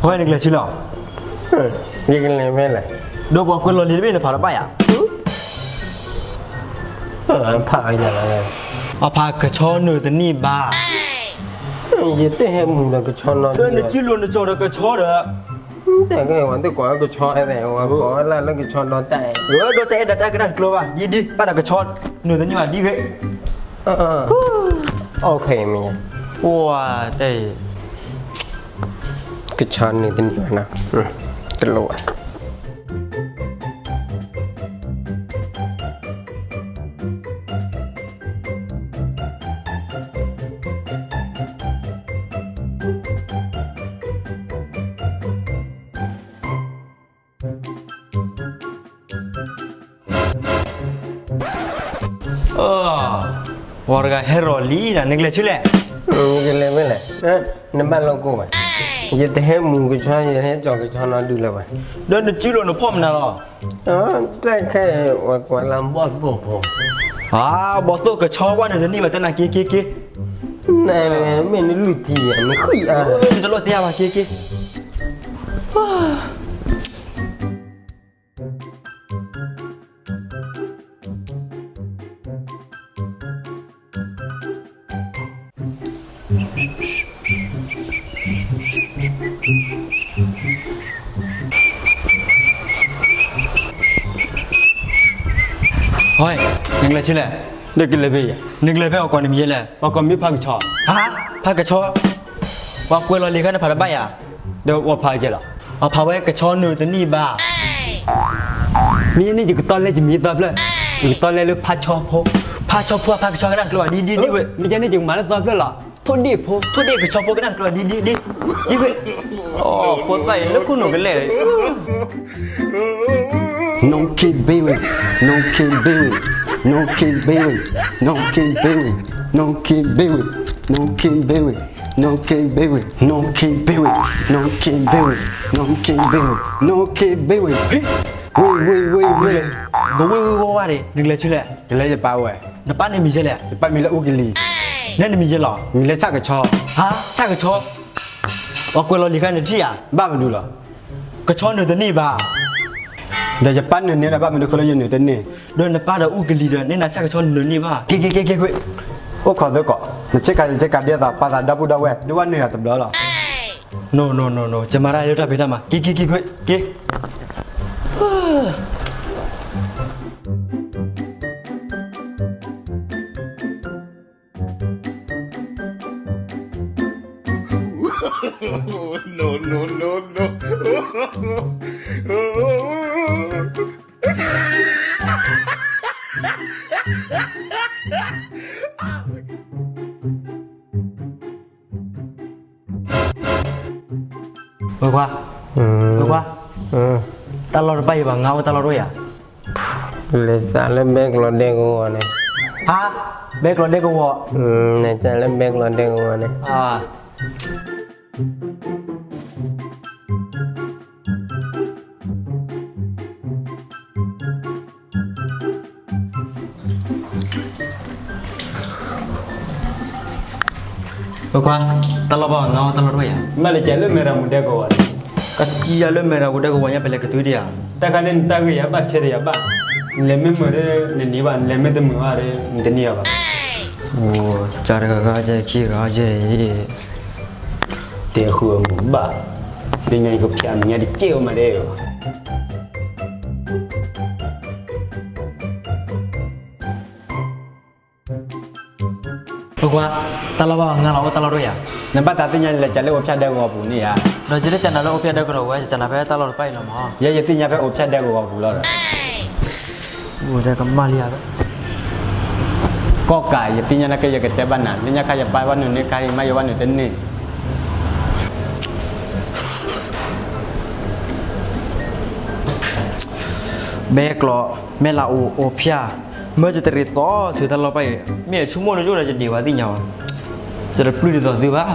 ဝဲနကလဲၤဆူလဲၣ်, ယကလဲၤဖဲလဲၣ်, ဒီးပှၤကွဲးလီၤလံာ်တဘ့ၣ်န့ၣ်ဖးတဘၣ်ယၤ, ဖးယၤလီၤ, အဖးကဆီနုာ်တန့ၢ်ဘၣ်, ယတဟဲမူဒီးကဆီနီၤ, ဒီးနစုလိၤနကၠီၤဒီးကဆီဒီး, တကဲဝဲသ့ၣ်ကိးကဆီအဲၣ်သဲး ဝဲကိးဝဲလၢလၢကဆီဒီးတၢ်အဲၣ်, ဒီးတၢ်အဲၣ်ဒီးတၢ်ကနၣ်တကျၢၤဘၣ်, ဒ်ဒ် ဘၣ်ဒီးကဆီနုာ်တန့ၢ်ဘၣ်ဒ်ဂ့ၤ, အိၣ်ခ့မ့ၢ်, ပှၤတဲ ကဆီနုာ်တန့ၢ်ဘၣ်နီၤ, တလိၣ်ဘၣ်. အၢ, ပှၤတဂၤဟဲရီၤလံဒီး နကလဲၤဆူလဲၣ်, ယကလဲၤဖဲလဲၣ်, နဘၣ်လိာ်ကိၣ်ဘၣ်, ယတဟဲမူကဆီ ယတဟဲကၠီၤကဆီနီတဒုလၢၤဘၣ်, ဒီးနစုလိၤနဖီၣ်မနုၤလီၤ, တၢ်ခဲအံၤ ပှၤကွၢ်လၢဘီၣ်သိၣ်ဖိ, ဘီၣ်သိၣ်ကဆီဝဲနုာ်တန့ၢ်ဘၣ် တနၤက့ၤက့ၤက့ၤ, နမ့ၢ်နလုၢ်ထံယၤ နဃံအါ, တလိၣ်တဲယၤဘၣ် က့ၤက့ၤ ဟီ, နကလဲၤဆူလဲၣ်, နကလဲၤဖဲယၤ, နကလဲၤဖဲအကိးနမံၤယဲလဲၣ်, အကိးမံၤဖးကဆီ, ဟါ, ဖးကဆီ, ပှၤကွဲးလီၤလံာ်ခါန့ၣ်ဖးတဘၣ်ယၤ, ဒီးပှၤဖးကဲလီၤ, အဖးဝဲကဆီနုာ်တန့ၢ်ဘၣ် မ့ၢ်ယဲန့ၣ် ယကတီလဲယမံၤသီဖျၢၣ်, ယကတီလဲလၢဖးဆီဖိ, ဖးဆီဖိ ဖးကဆီကနၣ်တကျၢၤဘၣ်ဒ်ဒ်ဒ်ဝဲ, မ့ၢ်ယဲန့ၣ် ယကမၤလၢသီဖျၢၣ်လီၤ, ထိၣ်ဒ့ၣ်ဖိ, ထိၣ်ဒ့ၣ်ကဆီဖိကနၣ်တကျၢၤဘၣ်ဒ်ဒ်ဒ်, ဒ်ဝဲ, ဖိသၣ်အံၤလၢခိၣ်နူာ်ကလဲာ်, နီၣ်ခံဘ့ဝဲ, နီၣ်ခံဘ့ဝဲ, နီၣ်ခံဘ့ဝဲ, နီၣ်ခံဘ့ဝဲ, နီၣ်ခံဘ့ဝဲ, နီၣ်ခံဘ့ဝဲ, နီၣ်ခံဘ့ဝဲ, နီၣ်ခံဘ့ဝဲ, နီၣ်ခံဘ့ဝဲ, နီၣ်ခံဘ့ဝဲ, နီၣ်ခံဘ့ဝဲ, နီၣ်ခံဘ့ဝဲ, ဝ့ၢ် ဝ့ၢ် ဝ့ၢ် ဝ့ၢ်, နဝ့ၢ်ဝ့ၢ်ဝါဝါန့ၣ် နကလဲၤဆူလဲၣ်, ကလဲၤယပၢ်ဝဲ, နပၢ်န့ၣ်မံၤယဲလဲၣ်, ယပၢ်မံၤလၢအူကလံၤ, နဲနမံၤယဲလီၤ, မံၤလၢဆၣ်ကဆီ, ဟါ, ဆၣ်ကဆီ, ပှၤကွဲးလီၤလံာ်ခါနထံၣ်ဧါ, ဘၣ်မနုၤလီၤ, ကဆီနုာ်တန့ၢ်ဘၣ် ဒီးယပၢ်နုာ်န့ၢ်ဒီးဘၣ်မနုၤဃိလၢယနုာ်တန့ၢ်, ဒီးနပၢ်ဒီးအူကလံၤဒီး နဲနၤဆၣ်ကဆီနုာ်န့ၢ်ဘၣ်, က့ၤ က့ၤ က့ၤ က့ၤ, အိၣ်ခိးသကိး, နဆ့ကၤယဆ့ကၤဒ်သိးပာ်သးဒီပုၢ်ဒီဝဲၢ် ဒုးဝဲနုာ်ယၤတဘျီလီၤ, နိၣ် နိၣ် နိၣ် နိၣ် ယမၤတၢ်လၢတၢ်ဖံးတၢ်မၤ, က့ၤ က့ၤ က့ၤ က့ၤ, က့ၤ ဝဲခွါ, ဝဲခွါ, တၢ်လီၢ်တဖၣ်အံၤဘၣ် ငါအိၣ်တၢ်လီၢ်တအိၣ်ဧါ, လဲၤစးလၢဘဲကျိးဒဲကဝီၤန့ၣ်, ဟါ, ဘဲကျိးဒဲကဝီၤ, လဲၤစးလၢဘဲကျိးဒဲကဝီၤန့ၣ် ဝဲခွါ, တၢ်လီၢ်ဘၣ် ငါအိၣ်တၢ်လီၢ်တအိၣ်ဧါ, မ့ၢ်လဲၤကဲလၢမဲရမူဒဲကဝီၤန့ၣ်, ကစံယၤလၢမဲရမူဒဲကဝီၤညါ ပလဲၤကတုၤဒံးဧါ, တၢ်ခါန့ၣ်နတၢ်ဂ့ၢ်ယၤဘၣ်ဆဲးဒီးယၤဘၣ်, နလဲၤမ့ၢ်မုာ်ဒီးနန့ၢ်ဘၣ်, နလဲၤမ့ၢ်တမုာ်ဘၣ်ဒီး နတန့ၢ်အီၤဘၣ်, ကၢ်တဂၤဂၤကဲ ခံဂၤကဲအံၤ တဲဃုာ်အမုာ်ဘၣ်, လၢညါယကဖျါမဲာ်ညါတကဲအီၤမးဒဲး, ပကွၢ်, တၢ်လီၢ်ဘၣ်မၤငါလီၤ အိၣ်တၢ်လီၢ်တအိၣ်ဧါ, နဘၣ်သးသ့ၣ်ညါလဲၤကးလၢအိၣ်ဖျဲၣ်ဒဲကဝီၤပူၤန့ၣ်ဧါ, ဒီးယတကးနၤလၢအိၣ်ဖျဲၣ်ဒဲကဝီၤပူၤဝဲ ယကးနၤဖဲတၢ်လီၢ်တဖၣ်အံၤလီၤမး, ယဲယသ့ၣ်ညါဖဲအိၣ်ဖျဲၣ်ဒဲကဝီၤပူၤလီၤဒီး အိၣ်ဒဲကမၣ်လံဧါ, ကီၢ်ကး ယသ့ၣ်ညါနကဲ ယကတဲဘၣ်နၤ, လၢညါခါယပၢ်ဘၣ်နုာ်န့ၢ်ခါအံၤ မ့ၢ်ယဘၣ်နုာ်တန့ၢ်, ဘဲကျိး မဲၢ်လးအိၣ် အိၣ်ဖျဲၣ်, မၢယတရံးသီ ထုးတၢ်လီၢ်တဖၣ်အံၤ, မ့ၢ်အဆိကမိၣ်လၢယအိၣ်ဒီး ယဒံးဝဲသ့ၣ်ညါဘၣ်, ယတပျုၢ်ဒ်သိးသုဘၣ်.